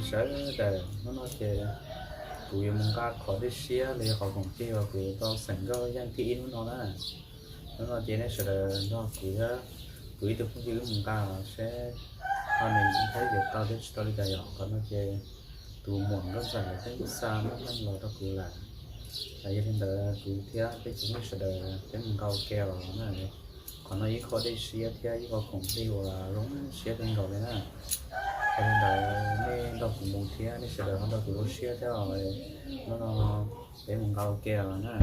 Sawv daws, hnub no ces kuv yuav mus nqa qhov dej siab los yog qhov khoom plig uas kuv tau xeem nkauj yaj thib ib hnub no na. Hnub no ces nej sawv daws nrog kuv thiab kuv ib tug phooj ywg wb mus nqa seb ho nws thiab yuav tau thiab tsis tau li cas. Yog qhov no ces tus muam nkauj ntxawm lawv twb xa muaj neej los rau kuv lawm. Yog li ntawd kuv thiab peb cov phooj ywg sawv daws peb mus nqa ua ke os na. Qhov no ib qho dej siab thiab ib qho khoom plig uas zoo siab kawg nkaus li na. Yog li ntawd nej nrog kuv mus thiab nej sawv daws ho nrog kuv ua siab thiab os. Hnub no peb mus nqa ua ke os na.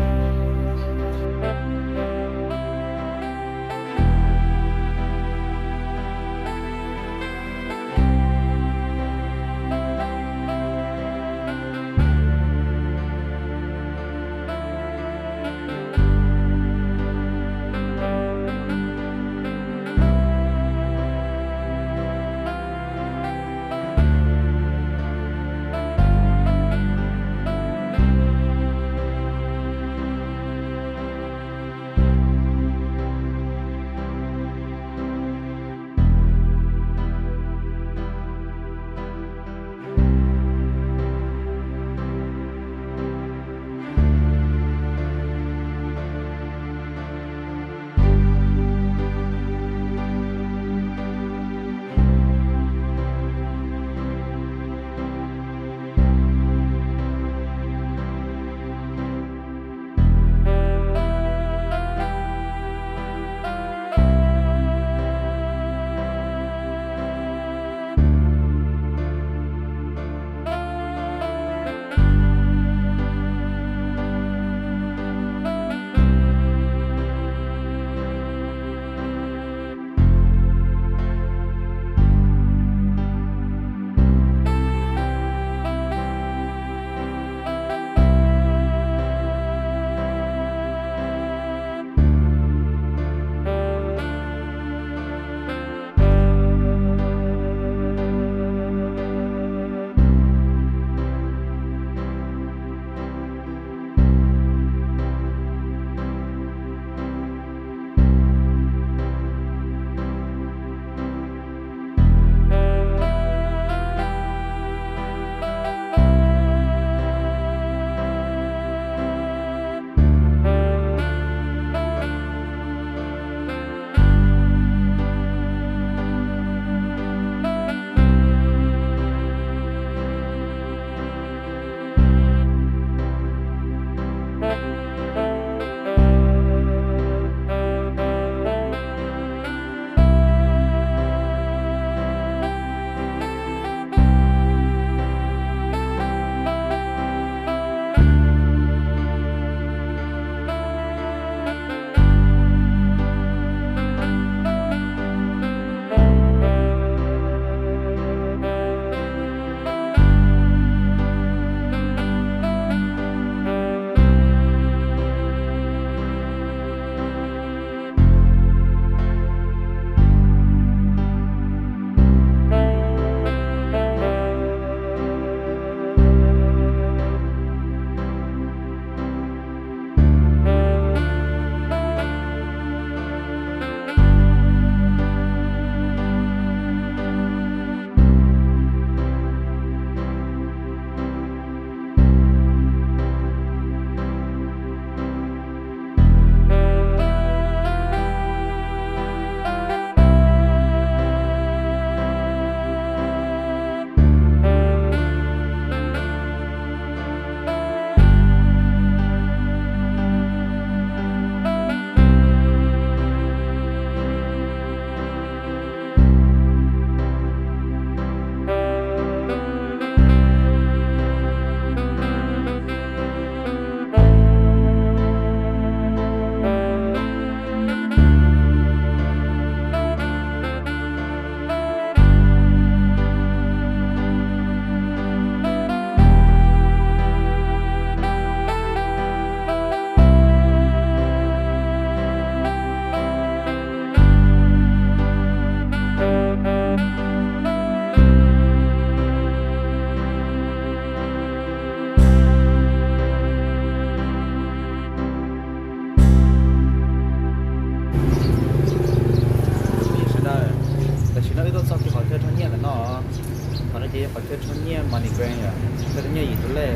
Nyiaj MoneyGram yom, koj nyiaj yim tus lej,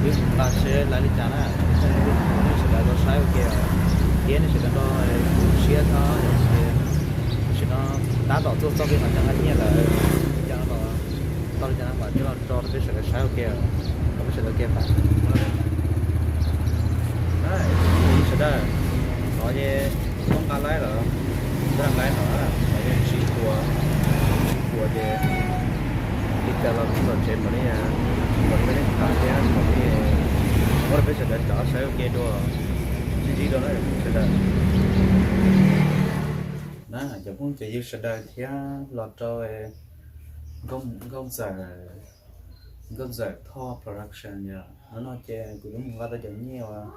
wb mus nqa seb lawv li cas na, es nej sawv daws tau saib ua ke, thiab nej sawv daws nrog kuv siab txhob yom, ces tam sim no tab tom tuaj txog peb qhov chaw nqa nyiaj lawm, li cas no los tau li cas no mam coj los tso rau peb sawv daws saib ua ke, kom peb sawv daws ua ke pam. Sawv daws, no ces tau nqa laib lawm, tau nqa laib lawm, no ces tsib puas, tsib puas ces li cas los kuv los tsev mam li, mam li peb tham thiab mam li muab rau peb sawv daws cov saib ua ke dua, sib ntsib dua na sawv daws. Na cov phooj cov ywg sawv daws thiab los rau Nkauj Ntxawm, Nkauj Ntxawm Thoj Production yom. Hnub no ces kuv yuav mus nqa tau cov nyiaj uas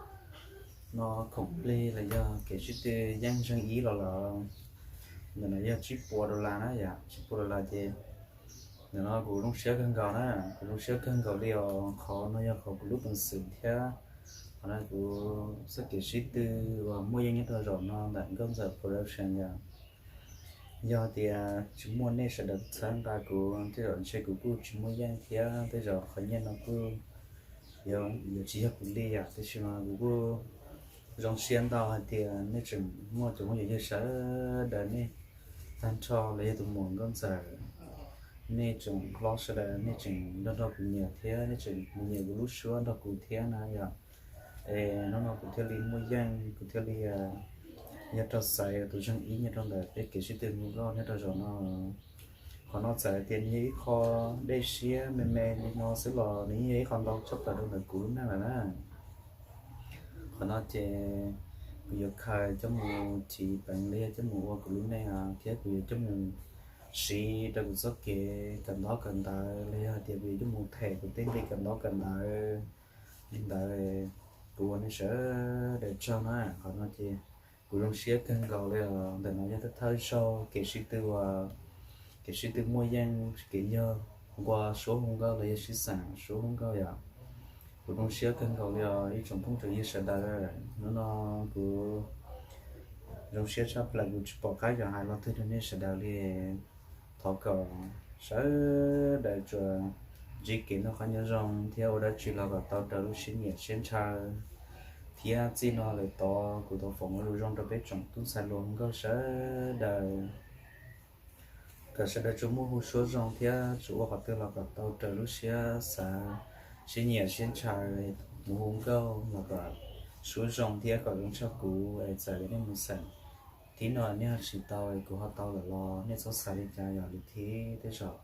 no khoom plig los yog kev sib tw yeej zeeg ib los lawm. Ntawm no yog tsib puas dollar na yom, tsib puas dollar ces ntawm no kuv zoo siab kawg nkaus na, kuv zoo siab kawg nkaus li os. Qhov no yog qhov kuv lub peev xwm thiab qhov no kuv txoj kev sib tw uas muaj yeej nyob rau zaum no ntawm Nkauj Ntxawm Production yom. Yog tias tsis muaj nej sawv daws txhawb nqa kuv tej zaum ntshe kuv kuj tsis muaj yeej thiab tej zaum qhov nyiaj no kuj yuav tsis yog kuv li yom. Tiam sis mas kuv kuj zoo siab ntau hais tias nej tseem muaj cov phooj ywg sawv daws nej tag nrho los yog tus muam Nkauj Ntxawm, nej tseem hlob sawv daws nej tseem nrog nrog kuv nyiam thiab nej tseem nyiam kuv lub suab nrog kuv thiab na yom. Es hnub no kuv thiaj li muaj yeej, kuv thiaj li yog rau xaiv tus zeeg ib nyob rau ntawm peb kev sib tw hu nkauj nyob rau zaum no. Qhov no txawm hais tias nws yog ib qho dej siab me me li no xwb los nws yeej yog ib qho ntau tshaj plaws rau ntawm kuv lub neej lawm na. Qhov no ces kuv yuav khaws coj mus chiv peev li yog coj mus ua kuv lub neej thiab kuv yuav coj mus siv rau kuv txoj kev kawm ntaub kawm ntawv los yog hais tias kuv yuav coj mus them kuv tej nqi kawm ntaub kawm ntawv li ntawd. Kuv ua nej sawv daws tsaug na. Qhov no ces kuv zoo siab kawg nkaus li os. Ntawm no yog thawj thawj zaug kev sib tw uas kev sib tw muaj yeej kev yog nqua suab hu nkauj los yog sib xeem suab hu nkauj yom. Kuv zoo siab kawg nkaus li os ib tsoom phooj tsoom ywg sawv daws. Hnub no kuv zoo siab tshaj plaws kuv tsis pom qab yuav hais lo twg rau nej sawv daws li. Thov kom sawv daws tsuas ntsib kev noj qab nyob zoo thiab ua dab tsi los kom tau raws lub siab nyiam siab ntshaw. Thiab txij no lawm tod kuv thov foom ua lus zoo rau peb tsoom tub ntxhais hluas nkauj sawv daws, kom sawv daws tsuas muaj hu suab zoo thiab tsuas ua qhov twg los kom tau raws lub siab xav, siab nyiam siab ntshaw. Mus hu nkauj los kom suab zoo thiab kom zoo tshaj kuv es txawm nej mus xeem thib no nej ho tsis tau, kuv ho tau lawm los nej txhob xav li cas yom. Lwm thib tej zaum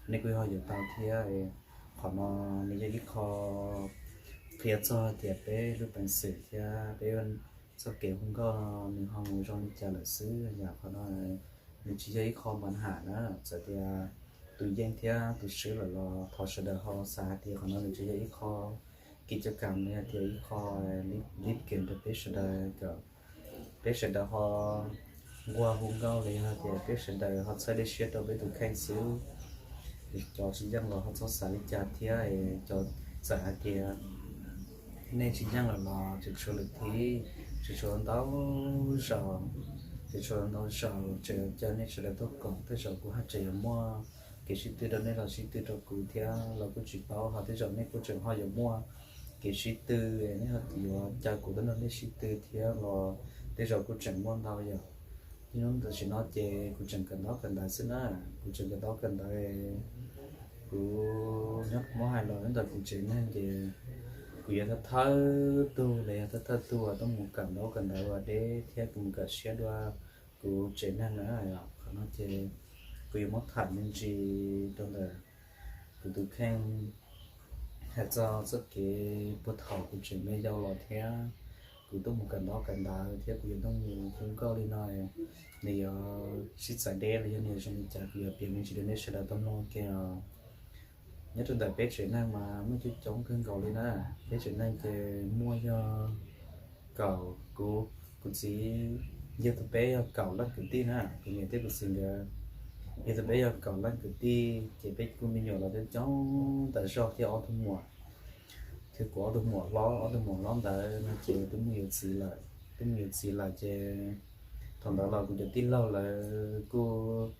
nej kuj ho yuav tau thiab. Qhov no nws yog ib qho qhia txog tias peb lub peev xwm thiab peb txoj kev hu nkauj no nws ho mus zoo li cas lawm xwb yom. Qhov no nws tsis yog ib qho npa nham na, txawm tias tus yeej thiab tus swb lawm los thov sawv daws ho xav hais tias qhov no nws tsis yog ib qho kis cov kam li hais tias ib qho lib kias rau peb sawv daws kom peb sawv daws ho nquag hu nkauj los yog hais tias peb sawv daws ho txhawb dej siab rau peb tus kheej xwb. Cov tsis yeej los ho txhob xav li cas thiab, cov txawm hais tias nej tsis yeej lawm los tseem tshuav lwm thib, tseem tshuav ntau zaus, tseem tshuav ntau zaus tseem caw nej sawv daws tuaj koom. Tej zaum kuv haj tseem yuav muaj kev sib tw rau nej los sib tw rau kuv thiab los kuj tsis paub, ho tej zaum nej kuj tseem ho yuav muaj kev sib tw, nej ho yuav caw kuv tuaj nrog nej sib tw thiab los tej zaum kuj tseem muaj ntau yom. Niaj hnub tam sim no ces kuv tseem kawm ntaub kawm ntawv xwb na, kuv tseem kawm ntaub kawm ntawv. Kuv nyob kuv muab hais los nyob ntawm kuv tsev neeg ces kuv yog thawj thawj tug los yog thawj thawj tug uas tuaj mus kawm ntaub kawm ntawv ua deb thiab kuv mus kawm siab dua kuv tsev neeg na. Qhov no ces kuv yuav muab tham me ntsis rau ntawm kuv tus kheej hais txog txoj kev puag thaum kuv tseem me yau los thiab kuv tuaj mus kawm ntaub kawm ntawv thiab kuv yuav tuaj mus hu nkauj li no, nws yuav sib txawv deb los yog nws yuav zoo li cas kuv yuav piav me ntsis rau nej sawv daws tau mloog ua ke os. Nyob rau ntawm peb tsev neeg mas muaj coob coob kawg nkaus li na. Peb tsev neeg ces muaj yog kaum, kuv, kuv txiv yog tus peb yog kaum leej kwv tij na, kuv niam thiab kuv txiv nkawd yog tus peb yog kaum leej kwv tij ces peb kuj me nyuam los coob coob tas zog thiab ob tug muam. Thiab kuv ob tug muam hlob, ob tug muam hlob ntawd no ces twb muaj yuav txiv lawm, twb muaj yuav txiv lawm ces thaum ntawd los kuv cov tij laug lawv kuj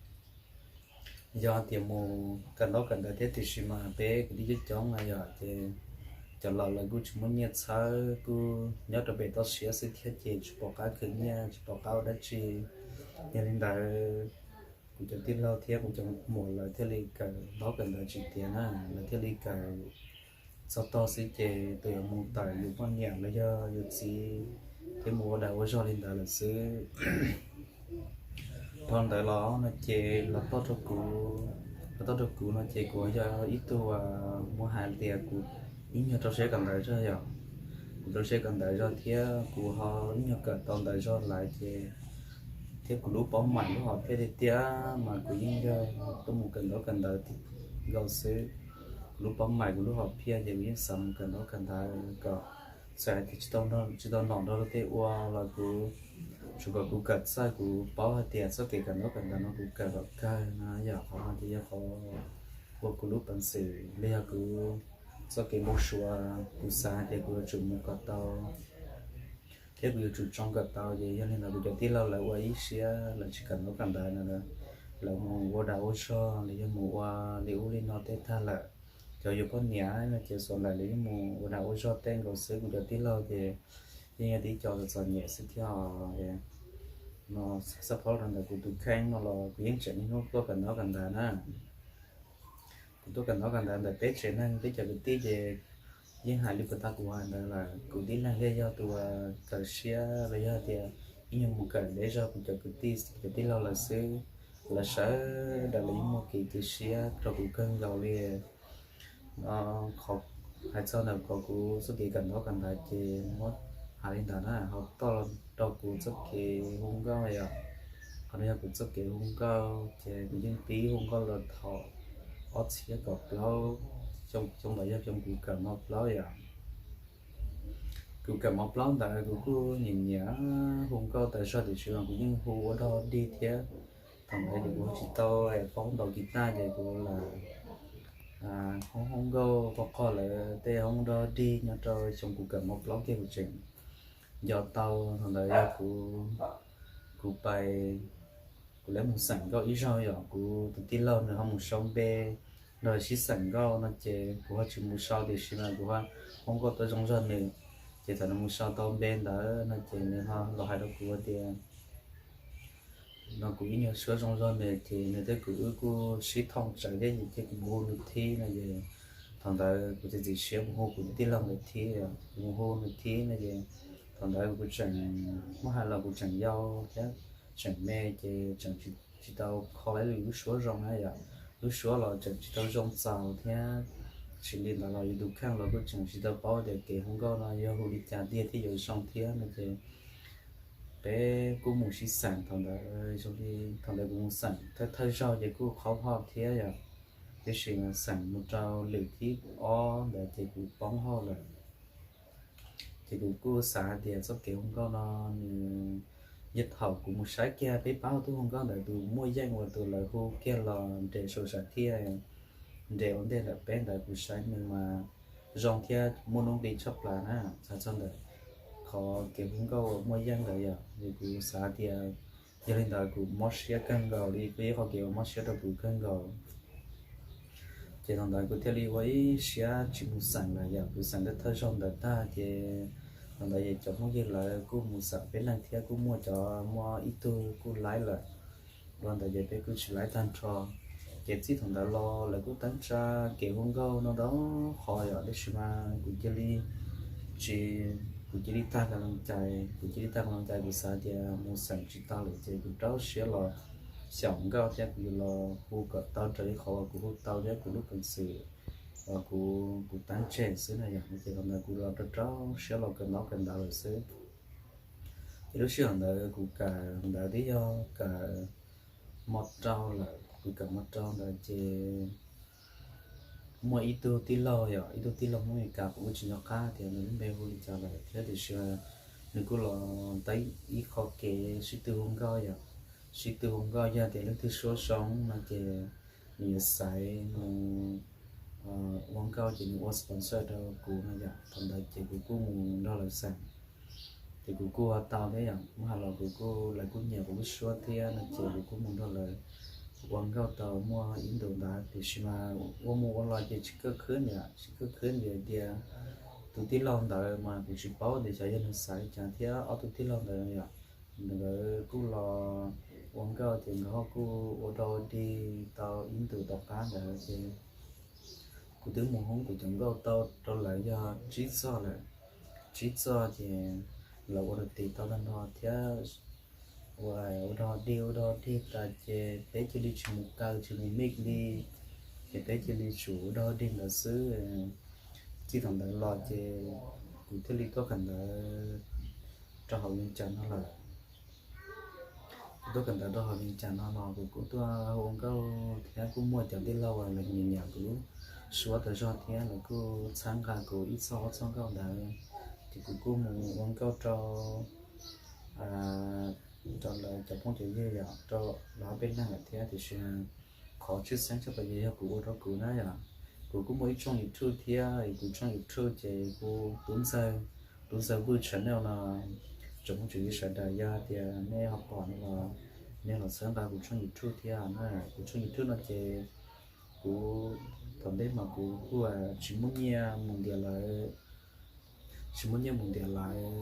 Yog tias mus kawm ntaub kawm ntawv thiab tiam sis mas peb kwv tij coob coob no yog ces cov laus lawv kuj tsis muaj nyiaj txhawb, kuj nyob rau pem toj siab xwb thiab ces tsis pom qab khwv nyiaj, tsis pom qab ua dab tsi. Yog li ntawd, kuv cov tij laug thiab kuv cov muam lawv thiaj li kawm ntaub kawm ntawv tsis tiav na, lawv thiaj li kawm txog tog xwb ces tus yuav mus tawm yus poj niam los yog yus txiv thiab mus ua dag ua zog li ntawd lawm xwb. Dhau ntawd los no ces los toj rau kuv, los toj rau kuv no ces kuv yog ib tug muab hais tias kuv ib nyuag rau siab kawm ntawv zog yom. Kuv rau siab kawm ntawv zog thiab kuv ho ib nyuag kawm tau ntawv zog lawm ces thiab kuv lub paub maim lub hom phiaj tiag tiag mas kuv yeej yog tuaj mus kawm ntaub kawm ntawv nkaus xwb. Kuv lub paub maim kuv lub hom phiaj ces kuv yeej xav mus kawm ntaub kawm ntawv kom txawm hais tias tsis tau nom nrog luag tej ua los kuv, tsuas kom kuv kawm txawj kuv paub hais tias txoj kev kawm ntaub kawm ntawv no kuv kawm kom kawg no yog qhov no ces yog qhov ua kuv lub peev xwm li yog kuv txoj kev npau suav kuv xav hais tias kuv yuav tsum mus kom tau thiab kuv yuav tsum tsoo kom tau ces yog li ntawd kuv cov tij laug lawv ua ib siab lawv tsis kawm ntaub kawm ntawv no, lawv mus ua dag ua zog los yog mus ua li ub li no tej tag lawm. Cov yuav poj niam no ces xuas lawm lawv yeej mus ua dag ua zog tej nkaus xwb, kuv cov tij laug ces yeej yog tib co txom nyem xwb thiab. No xab phob rau ntawm kuv tus kheej no los kuv yeej tseem niaj hnub tuaj kawm ntaub kawm ntawv na. Kuv tuaj kawm ntaub kawm ntawv ntawm peb tsev neeg peb cov kwv tij ces yeej hais li puas tag kuv hais ntawd lawm, kuv tib leeg thiaj yog tus kawm siab los yog tias ib nyuag mus kawm deb zog kuv cov kwv tij cov tij laug lawm xwb. Lawv sawv daws lawv yeej muaj kev cia siab rau kuv kawg nkaus li. Qhov hais txog ntawm qhov kuv txoj kev kawm ntaub kawm ntawv ces muab hais li ntawd na, ho toj rau kuv txoj kev hu nkauj yom. Qhov no yog kuv txoj kev hu nkauj ces kuv yeej pib hu nkauj los thaum ob txhiab kaum plaub, xyoo ntawd yog xyoo kuv kawm mos plaub yom. Kuv kawm mos plaub ntawd kuv kuj nyiam nyiam hu nkauj tas zog tiam sis mas kuv yeej hu ua dog dig thiab. Thaum ntawd ces kuv tsis tau paub ntaus kis tas ces kuv lam hoob hoob nkauj qhov qhov lawv tej hoob dog dig nyob rau xyoo kuv kawm mos plaub kiag kuv tseem nco tau. Thaum ntawd yog kuv, kuv pais, kuv lawv mus xeem nkauj ib zaug yom, kuv tus tij laug nws ho mus sau npe nrog sib xeem nkauj no ces kuv ho tsis mus sau tiam sis mas kuv ho hu nkauj tau zoo zog nws. Ces thaum nws mus sau tau npe ntawd no ces nws ho los hais rau kuv tias no kuv ib nyuag suab zoo zog nws ces nws thiab kuv wb kuj sib thooj tsawv thiab ces kuv mus hu nws thib no ces thaum ntawd kuv txiav txim siab mus hu kuv tus tij laug ntawd thib, kuv mus hu nws thib no ces thaum ntawd kuv tseem muab hais los kuv tseem yau thiab tseem me ces tseem tsis tau kho lawv lub suab zoo na yom, lub suab los tseem tsis tau zoo txaus thiab. Tsis li ntawd los yus tus kheej los kuj tseem tsis tau paub tias kev hu nkauj no yog hu li cas tiag thiaj yuav zoo thiab no ces peb kuj mus sib xeem thaum ntawd zoo li thaum ntawd kuv mus xeem thawj thawj zaug ces kuj qhaub hoj thiab yom, tiam sis xeem mus rau lwm thib ob ntawd ces kuv poob hoj lawm. Ces kuv kuj xav hais tias txoj kev hu nkauj no nws, yog thaum kuv mus saib kiag peb pab tub hu nkauj ntawd tus muaj yeej uas tus lawv hu kiag los nres saum sam thiaj nres ua ntej ntawm peb ntawd kuv saib nws mas zoo thiab muaj nuj nqis tshaj plaws na. Txog txog ntawm qhov kev hu nkauj uas muaj yeej ntawd yom, kuv xav tias yog li ntawd kuv mob siab kawg nkaus li, kuj yog qhov kev uas mob siab rau kuv kawg nkaus. Ces thaum ntawd kuv thiaj li ua ib siab tsis mus xeem lawm yom, kuv xeem thawj zaug ntawd tag ces thaum ntawd ces cov phooj ywg lawv kuj mus xeem peb leeg thiab kuj muaj cov muaj ib tug kuj laib lawm, ua ntawd ces peb kuj tsis laib tag nrho. Ces txij thaum ntawd los lawv kuj teeb tsa kev hu nkauj no ntau qhov yom, tiam sis mas kuv cia li tsis, kuv cia li tag ka loo cai, kuv cia li tag ka loo cai, kuv xav tias mus xeem tsis tau lawm ces kuv rau siab los xyaum nkauj thiab kuv yuav los hu kom tau raws li qhov uas kuv hu tau thiab kuv lub peev xwm uas kuv, kuv teeb tseg xwb na yom. Ces thaum ntawd kuv los rau rau siab los kawm ntaub kawm ntawv lawm xwb. Ces lub sij hawm ntawd kuv kawm ntawv twb yog kawm mos rau lawm, kuv kawm mos rau ntawd ces muaj ib tug tij laug yom, ib tug tij laug Hmoob Mes Kas, kuv kuj tsis nco qab tias nws lub npe hu li cas lawm thiab tiam sis nws kuj los teeb ib qho kev sib tw hu nkauj yom, sib tw hu nkauj yog tias leej twg suab zoo no ces nws yuav xaiv mus ua nkauj ces nws ua sponsor rau kuv no yom. Thaum ntawd ces kuv kuj mus nrog lawv xeem, ces kuv kuj ua tau thiab yom, muab hais los kuv kuj, lawv kuj nyiam kuv lub suab thiab no ces kuv kuj mus nrog lawv ua nkauj tau muaj ib ntus ntawd tiam sis mas ua mus ua los ces tsis khwb ntawd, tsis khwb ntawd tias tus tij laug ntawd mas kuv tsis paub tias xyov yog nws xav li cas thiab ob tug tij laug ntawd yom, nkawd kuj los ua nkauj ces nkawd ho kuj ua dog dig tau ib ntus tom qab ntawd ces kuv twb mus hoob kuv cov nkauj tau rau lawv yog tsib txoj lawm, tsib txoj ces lawv ua rau tis tau tag nrho thiab ua, ua dog dig ua dog dig tas ces peb cia li tsis mus kaw tsis mus mix li, ces peb cia li tsum ua dog dig ntawd xwb. Txij thaum ntawd los ces kuv thiaj li tuaj kawm ntawv rau hauv Vias Cas no lawm. Kuv tuaj kawm ntawv rau hauv Vias Cas no los kuv kuj tuaj ua nkauj thiab kuj muaj cov tij laug uas lawv nyiam nyiam kuv suab tas zog thiab lawv kuj txhawb nqa kuv ib txoj ob txoj nkauj ntawd, ces kuv kuj mus ua nkauj rau rau lawv cov phooj cov ywg yom, rau lawv ob peb leeg lawm thiab tiam sis qhov tshwj xeeb tshaj plaws yog kuv ua rau kuv na yom. Kuv kuj muaj ib tshooj YouTube thiab, kuv tshooj YouTube ces kuv tus ntxawg, tus ntxawg Vwj Channel no, tsoom phooj tsoom ywg sawv daws yog tias nej ho pom no los nej los txhawb nqa kuv tshooj YouTube thiab na. Kuv tshooj YouTube no ces kuv thaum ntej mas kuv kuj tsis muaj nyiaj mus ntiav lawv, tsis muaj nyiaj mus ntiav lawv,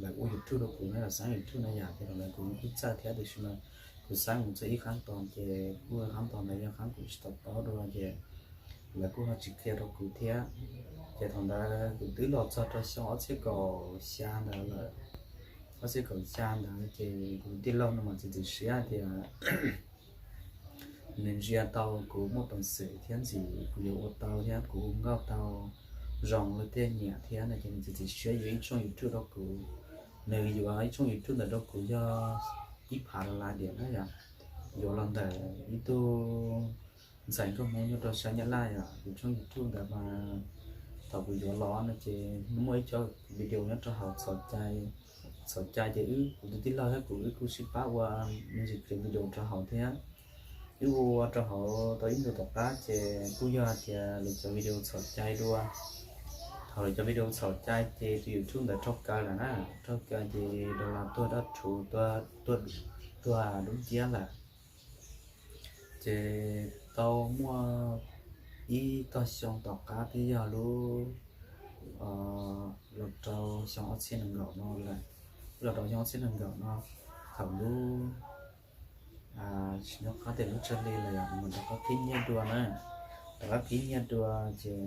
lawv ua YouTube rau kuv na, lawv xab YouTube na yom, ces lawv kuv kuj txawj thiab tiam sis mas kuv xab mus txog ib qhab tos ces kuj qhab tos ntawd yog qhab kuv tsis tau paub dua ces lawv kuj ho tsis qhia rau kuv thiab. Ces thaum ntawd kuv twb los txog rau xyoo ob txhiab kaum xya ntawd lawm, ob txhiab kaum xya ntawd ces kuv tij laug no mas txiav txim siab tias nws ntsia tau kuv muaj peev xwm thiab ntxim kuv yuav ua tau thiab kuv ua nkauj tau zoo lawv thiaj nyiam thiab no ces nws txiav txim siab yuav ib tshooj YouTube rau kuv. Nws yuav ib tshooj YouTube ntawd rau kuv yog ib phav dollar diam na yom, yuav los ntawm ib tug ntxhais nkauj Hmoob nyob rau sab Nyab Laj yom. Kuv tshooj YouTube ntawd mas thaum kuv yuav los no ces muaj ib co video nyob rau hauv txhaum cai, txhaum cai ces wb kuv tus tij laug thiab kuv wb kuj sib pab ua music video rau hauv thiab. Wb ua rau hauv tau ib ntus tom qab ces kuj yog hais tias lawv cov video txhaum cai dua. Thaum lawv cov video txhaum cai ces tus YouTube ntawd raug kaw lawm na, raug kaw ces dollar tuag dab rhuv, tuag, tuag dub nciab lawm. Ces tau muaj ib tog xyoo tom qab twb yog lub los rau xyoo ob txhiab nees nkaum no lawm, los rau xyoo ob txhiab nees nkaum no, thaum lub tsis nyob qab tias lub tsag li lawm yom, mus rov qab qhib nyiaj dua na, rov qab qhib nyiaj dua ces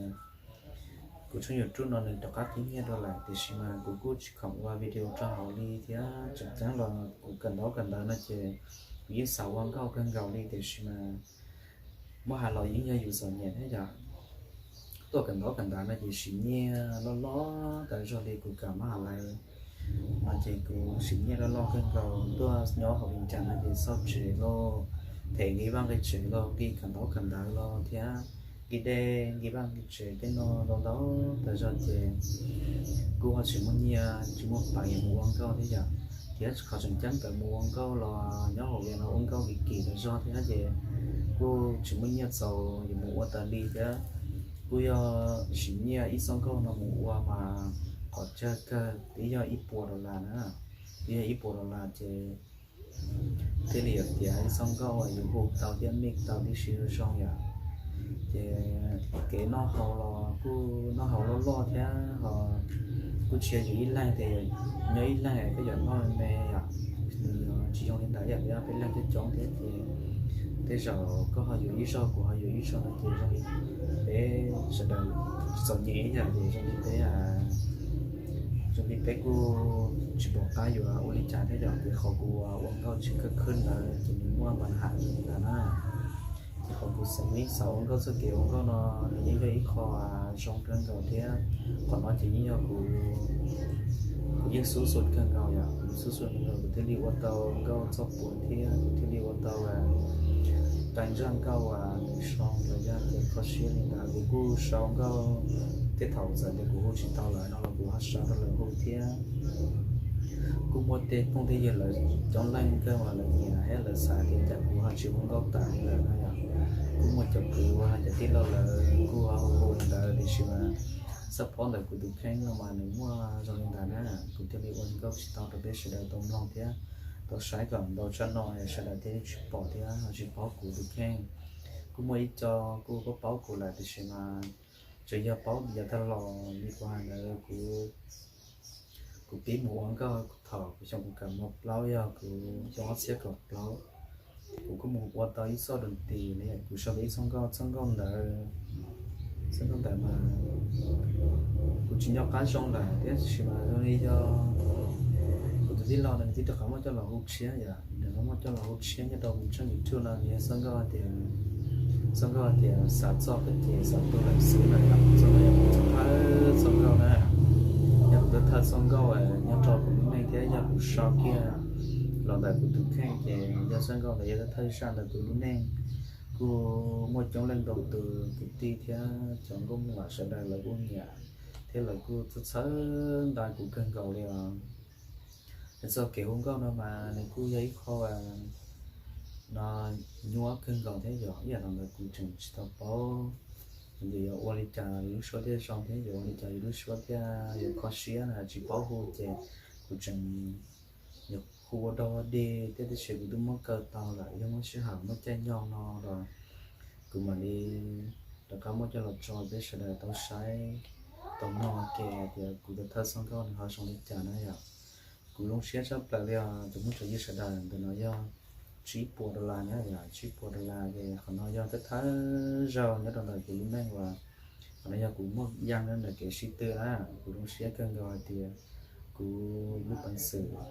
kuv tshooj YouTube no nws rov qab qhib nyiaj dua lawm tiam sis mas kuv kuj tsis khoom ua video rau hauv li thiab tseem ceeb los kuv kawm ntaub kawm ntawv no ces kuv yeej xav ua nkauj kawg nkaus li tiam sis mas muab hais los yeej yog yus txom nyem thiab yom. Tuaj kawm ntaub kawm ntawv no ces siv nyiaj loj loj tas zog li kuv kam mab has lais no ces kuv siv nyiaj loj loj kawg nkaus tuaj nyob hauv Vias Cas no ces xauj tsev los, them nqi vaj nqi tsev los, nqi kawm ntaub kawm ntawv los thiab nqi dej nqi vaj nqi tsev tej no ntau ntau tas zog ces kuj ho tsis muaj nyiaj tsis muaj peev mus ua nkauj thiab yom. Thiab qhov tseem ceeb ntawd mus ua nkauj los nyob hauv Vias no ua nkauj kim kim tas zog thiab ces kuj tsis muaj nyiaj txaus yuav mus ua tas li thiab. Kuj yog siv nyiaj ib txoj nkauj no mus ua mas qhov tsawg kawg twb yog ib puas dollar na, twb yog ib puas dollar ces thiaj li yuav tiav ib txoj nkauj uas yus hu tau thiab mix tau tib si zoo yom. Ces kev noj haus los kuj noj haus loj loj thiab ho kuj tsis yog yus ib leeg tias nyob ib leeg koj yuav noj me yom, nws tsis zoo li ntawd yom, peb leeg coob coob thiab ces tej zaum koj ho yuav ib zaug kuv ho yuav ib zaug no ces zoo li peb sawv daws txom nyem yom, ces zoo li peb zoo li peb kuj tsis pom qab yuav ua li cas thiab yom. Ces qhov kuv ua nkauj tsis khwb khwb ntawd ces nws muaj npa ham li ntawd na. Ces qhov kuv xav, xav ua nkauj txoj kev ua nkauj no nws yeej yog ib qho zoo kawg nkaus thiab qhov no ces yeej yog kuv, kuv yeej xub xus kawg nkaus yom, kuv xub xus kawg nkaus kuv thiaj li ua tau nkauj txoj puas thiab kuv thiaj li ua tau qee zaj nkauj uas nws zoo los yog tias kho siab li ntawd. Kuv kuj sau nkauj tej thaum txawm tias kuv hu tsis tau lawv no los kuv ho sau rau lawv hu thiab. Kuj muaj tej phooj tej ywg lawv coob leej kawg uas lawv nyiam thiab lawv xav tias cas kuv ho tsis hu nkauj tawm li lawm no yom. Kuj muaj cov kwv uas cov tij laug lawv kuj ho hu hu li ntawd tiam sis mas xab phob ntawm kuv tus kheej no mas nws muaj zoo li ntawd na, kuv thiaj li ua nkauj tsis tau rau peb sawv daws tau mloog thiab. tau saib kom ntau tshaj no sawv daws thiaj tsis pom thiab ho tsis paub kuv tus kheej. Kuj muaj ib co kuj paub paub kuv lawm tiam sis mas tsuas yog paub yav tag los li kuv hais ntawd, kuv kuv pib mus ua nkauj thaum kuv xyoo kuv kaum plaub yog kuv xyoo ob txhiab kaum plaub. Kuv kuj mus ua tau ib txoj doo tis li kuv sau tau ib txoj nkauj, txoj nkauj ntawd, txoj nkauj ntawd mas kuv tsis nco qab zoo lawm thiab tiam sis mas zoo li yog kuv tus tij laug ntawd nws twb rov qab muab coj los hu tshiab yom, nws muab coj los hu tshiab nyob rau mus tsheej YouTube no nws yog txoj nkauj hais tias, txoj nkauj hais tias xav txoj koj ces xav tu lawm xwb no yom. Txoj nkauj yog kuv txoj thawj txoj nkauj na, yog kuv thawj txoj nkauj nyob rau kuv lub neej thiab yog kuv sau kiag los ntawm kuv tus kheej ces yog txoj nkauj ntawd yog thawj zaj ntawm kuv lub neej. Kuj muaj coob leej ntau tus kwv tij thiab cov nkauj muam sawv daws lawv kuj nyiam thiab lawv kuj txhawb nqa kuv kawg nkaus li os. Nws txoj kev hu nkauj no mas nws kuj yog ib qho no nyuaj kawg nkaus thiab yom, ib yam no ntawd kuv tseem tsis tau paub yus yuav ua li cas yus lub suab thiaj zoo thiab yuav ua li cas yus lub suab thiaj yuav kho siab na tsis paub hu ces kuv tseem yuav hu ua dog ua dig thiab tiam sis kuv twb muab kaw tau lawm, yog muaj sij hawm muaj caij nyoog no los kuv mam li rov qab muab coj los tso peb sawv daws tau saib tau mloog ua ke tias kuv tus thawj txoj nkauj nws ho zoo li cas na yom. Kuv zoo siab tshaj plaws li os cov phooj cov ywg sawv daws, ntawm no yog tsib puas dollar na yom, tsib puas dollar ces qhov no yog thawj thawj zaug nyob rau ntawm kuv lub neej uas qhov no yog kuv muaj yeej ntawm kev sib tw na. Kuv zoo siab kawg nkaus hais tias kuv lub peev xwm los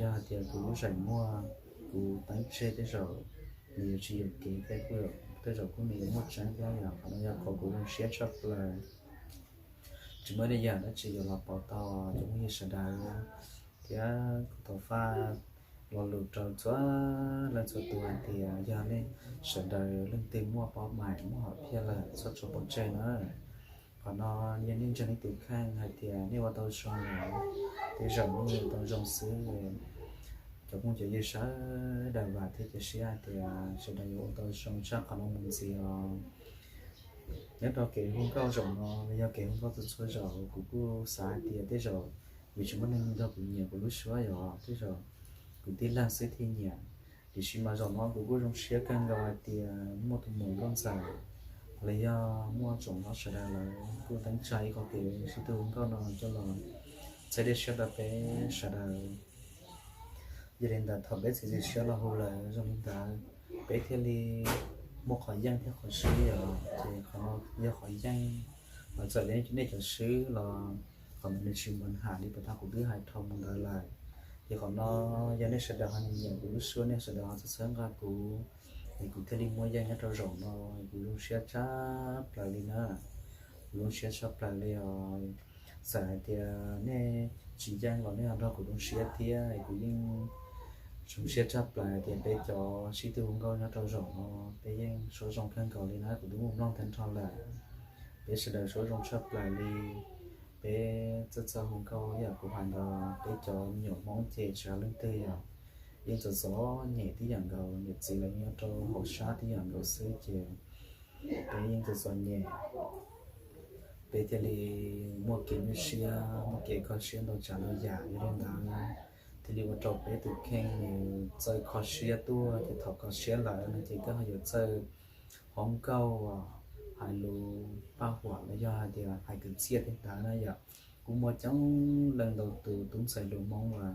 yog hais tias kuv lub zeem muaj, kuv teeb tseg tej zaum nws yuav tsis yuam kev thiab kuj tej zaum kuj nws yuav muaj tseeb thiab yom. Qhov no yog qhov kuv zoo siab tshaj plaws. Tsis muaj ib yam dab tsi yuav los pauv tau cov phooj ywg sawv daws thiab kuv thov faj lo lus rau txhua leej txhua tus hais tias yog nej sawv daws leej twg muaj paub mais muaj hom phiaj lawm txhob tso pov tseg na. Qhov no yog nej ntseeg nej tus kheej hais tias nej ua tau zoo lawm, tej zaum nej ua tau zoo xwb. Cov phooj cov ywg sawv daws vam thiab cia siab hais tias sawv daws yuav ua tau zoo tshaj qhov no mus ntxiv os. Nyob rau kev hu nkauj zaum no los yog kev hu nkauj txhua txhua zaum kuv kuj xav hais tias tej zaum vim tsis muaj neeg nrog kuv nyiam kuv lub suab yom, tej zaum kuv tib leeg xwb thiaj nyiam. Tiam sis mas zaum no kuv kuj zoo siab kawg nkaus hais tias muaj tus muam nkauj ntxawm los yog muaj tsoom hlob sawv daws lawv kuj teeb tsa ib qho kev sib tw hu nkauj no coj los txhawb dej siab rau peb sawv daws. Yog li ntawd thaum peb txiav txim siab los hu lawm zoo li ntawd, peb thiaj li muaj qhov yeej thiab qhov swb yom. Ces qhov no yog qhov yeej, los txawm li nej cov swb los qhov ntawd nws tsis muaj ham li puas thaum kuv twb hais dhau mus ntawd lawm. Ces qhov no yog nej sawv daws ho nyiam kuv lub suab, nej sawv daws ho txhawb nqa kuv, es kuv thiaj li muaj yeej nyob rau zaum no, kuv zoo siab tshaj plaws li na. Kuv zoo siab tshaj plaws li os. Txawm hais tias nej tsis yeej los nej ho nrog kuv zoo siab thiab, kuv yeej zoo siab tshaj plaws tias peb cov sib tw hu nkauj nyob rau zaum no peb yeej suab zoo kawg nkaus li na, kuv twb mus mloog tag nrho lawm. Peb sawv daws suab zoo tshaj plaws li. Peb txawj txawj hu nkauj yam kuv hais ntawd, peb cov me nyuam Hmoob ces tsis hais leej twg yom, yeej txom txom nyem tib yam nkaus, niam txiv los nyob rau hauv sab tib yam nkaus xwb ces peb yeej txom txom nyem. Peb thiaj li muaj kev nyuaj siab, muaj kev kho siab ntau tsav ntau yam, yog li ntawd thiaj li ua rau peb tus kheej nws txawj kho siab tuaj, ces thaum kho siab lawm no ces koj ho yuav txawj hu nkauj, hais lus paj huam los yog hais tias hais kwv txhiaj tej ntawd na yom. Kuj muaj coob leej ntau tus tub ntxhais hluas Hmoob uas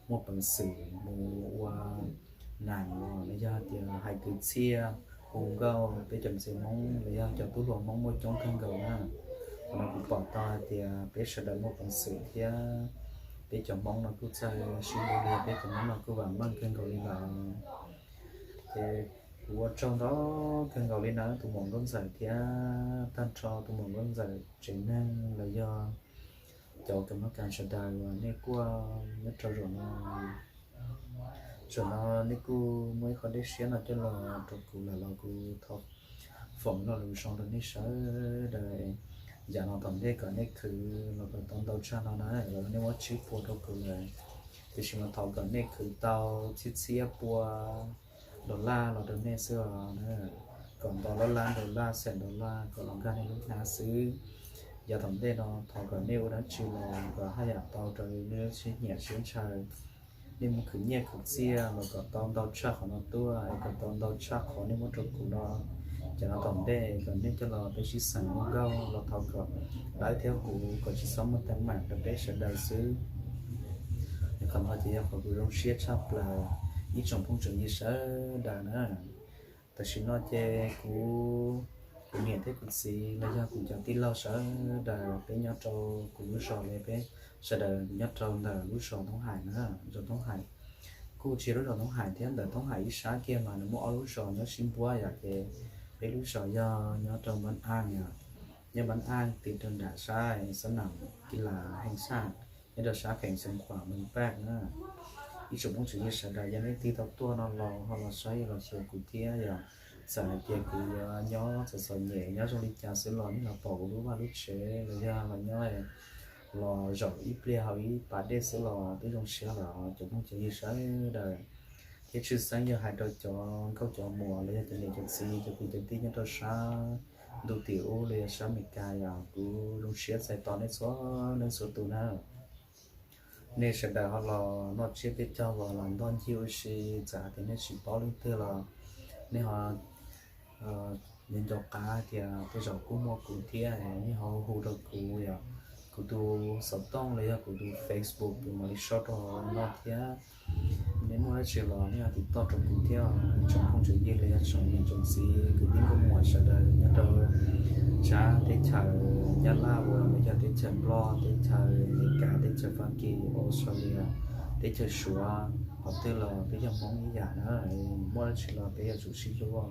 muaj peev xwm mus ua nam los yog hais tias hais kwv txhiaj, hu nkauj, peb cov ntxhais Hmoob los yog cov tub hluas Hmoob muaj coob kawg nkaus na. Qhov no kuv pom tau hais tias peb sawv daws muaj peev xwm thiab peb cov Hmoob no kuj txawj sib hlub li, peb cov Hmoob no kuj vam meej kawg nkaus li lawm. Ces kuv ua tsaug ntau kawg nkaus li na tus muam nkauj ntxawm thiab tag nrho tus muam nkauj ntxawm tsev neeg los yog cov kam mloog kam sawv daws uas nej kuj nyob rau zaum no. Zaum no nej kuj muaj ib qho dej siab no coj los rau kuv lawm los kuv thov foom lo lus zoo rau nej sawv daws. Yam no tom ntej kom nej khwv los kom tau ntau tshaj no na, los nej muab tsib puas rau kuv lawm, tiam sis mas thov kom nej khwv tau txhiab txhiab pua dollar los rau nej xwb os. Kom ntau lab lab dollar, xees dollar kom los nkag nej lub hnab xwb. Yav tom ntej no thov kom nej ua dab tsi los kom haj yam tau raws li nej lub siab nyiam siab ntshaw. nej muab khwv nyiaj khwv txiaj los kom tau ntau tshaj qhov no tuaj, es kom tau ntau tshaj qhov nej muab rau kuv no. Ces no tom ntej kom nej coj los peb sib xeem ua nkauj los thov kom dawb thiab huv kom tsis txhob muaj teeb meem rau peb sawv daws xwb. Qhov no ces yog qhov kuv zoo siab tshaj plaws ib tsoom phooj tsoom ywg sawv daws na. Tam sim no ces kuv, kuv niam thiab kuv txiv los yog kuv cov tij laug sawv daws peb nyob rau kuv lub zos li peb sawv daws nyob rau ntawm lub zos Toob Hais na, zos Toob Hais. Kuj tsis yog lub zos Toob Hais thiab, ntawm Toob Hais ib sab kiag mas nws muaj ob lub zos nyob sib npuab yom, ces peb lub zos yog nyob rau Npab Aj yom, nyob Npab Aj tig rau nram sab xab nam Kis Las Heej Xaj, nyob rau sab kheem Xeev Khuam Mem Paj na. Ib tsoom phooj tsoom ywg sawv daws yog nej tig tau tuaj no los ho los saib los xyuas kuv thiab yom. Txawm hais tias kuv yuav nyob txom txom nyem nyob zoo li cas xwb los nej los pom kuv lub vaj lub tsev los yog los nyob los zaum ib pliag haus ib pas dej xwb los twb zoo siab lawm cov phooj cov ywg sawv daws. Thiab tshwj xeeb yog hais rau cov nkauj cov muam los yog cov niam cov txiv cov kwv cov tij nyob rau sab ntuj tim ub los yog sab Amelikas yom, kuv zoo siab txais tos nej txhua leej txhua tus na. Nej sawv daws ho los noj tsiab peb caug los los ntoj ncig ua si, txawm hais tias nej tsis paub leej twg los nej ho nco nco qab tias tej zaum kuj muaj kuv thiab, nej ho hu rau kuv yom, kuv tus xov tooj los yog kuv tus Facebook kuv mam li sau rau hauv no thiab. Nej muaj dab tsi los nej ho tiv toj rau kuv thiab. Tsoom phooj tsoom ywg los yog tsoom niam tsoom txiv kwv tij nkauj muam sawv daws nyob rau sab teb chaws Nyab Laj uas los yog teb chaws Nplog, teb chaws Amelikas, teb chaws Fab Kis, Australia, teb chaws Suav, qhov twg los peb yog Hmoob ib yam na. Muaj dab tsi los peb yuav tsum sib hlub.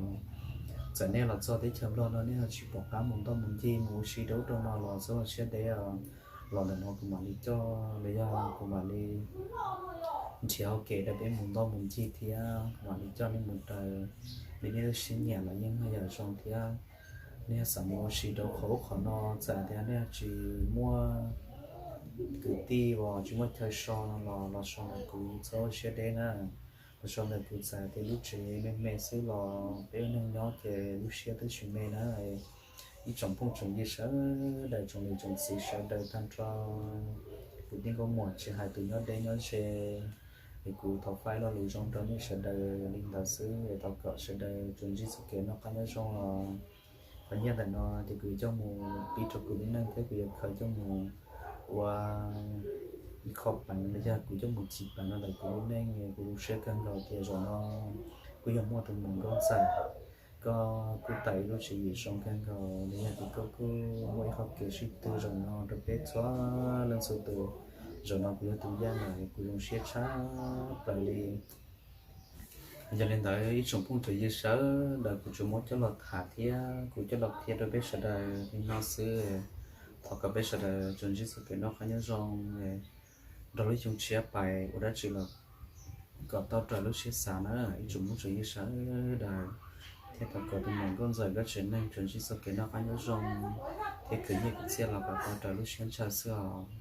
Txawm nej los txog teb chaws Nplog no nej ho tsis pom qab mus ntoj mus ncig mus ua si rau ub rau no los txhob ua siab deb os. Los ntawm no kuv mam li coj los yog kuv mam li nrhiav hauv kev rau peb mus ntoj mus ncig thiab kuv mam li coj nej mus raws li nej lub siab nyiam los yeej yam zoo thiab. Nej xav mus ua si rau qhov ub qhov no, txawm tias nej tsis muaj kwv tij uas tsis muaj chaw so no los los so ntawm kuv txhob ua siab deb na. Los so ntawm kuv, txawm tias lub tsev me me xwb los peb ua neeg nyob ces lub siab twb tsis me na. Ib tsoom phooj tsoom ywg sawv daws, tsoom niam tsoom txiv sawv daws tag nrho, kwv tij nkauj muam tsis hais tus nyob deb nyob ze, es kuv thov faib lo lus zoo rau nej sawv daws li ntawd xwb, es thov kom sawv daws tsuas ntsib txoj kev noj qab nyob zoo os. Qhov nyiaj ntawm no ces kuv yuav coj mus pib rau kuv lub neej thiab kuv yuav khaws coj mus ua ib qho peev los yog kuv coj mus ci peev no ntawm kuv lub neej. Kuv zoo siab kawg nkaus tias zaum no kuj yog muaj tus muam nkauj ntxawm, koj kuj tawm ib lub tswv yim zoo kawg nkaus los yog tias koj kuj muaj ib qho kev sib tw zaum no rau peb txhua leej txhua tus. Zaum no kuv yog tus yaj lawm, kuv zoo siab tshaj plaws li. Yog li ntawd ib tsoom phooj tsoom ywg sawv daws, kuv tsuas muab coj los tham thiab kuv coj los qhia rau peb sawv daws li no xwb. Thov kom peb sawv daws tsuas ntsib txoj kev noj qab nyob zoo, nrog lub xyoo tshiab pais ua dab tsi los kom tau raws lub siab xav na ib tsoom phooj tsoom ywg sawv daws, thiab thov kom tus muam nkauj ntxawm koj tsev neeg tsuas ntsib txoj kev noj qab nyob zoo thiab khwv nyiaj khwv txiaj los kom tau raws lub siab ntshaw xwb os.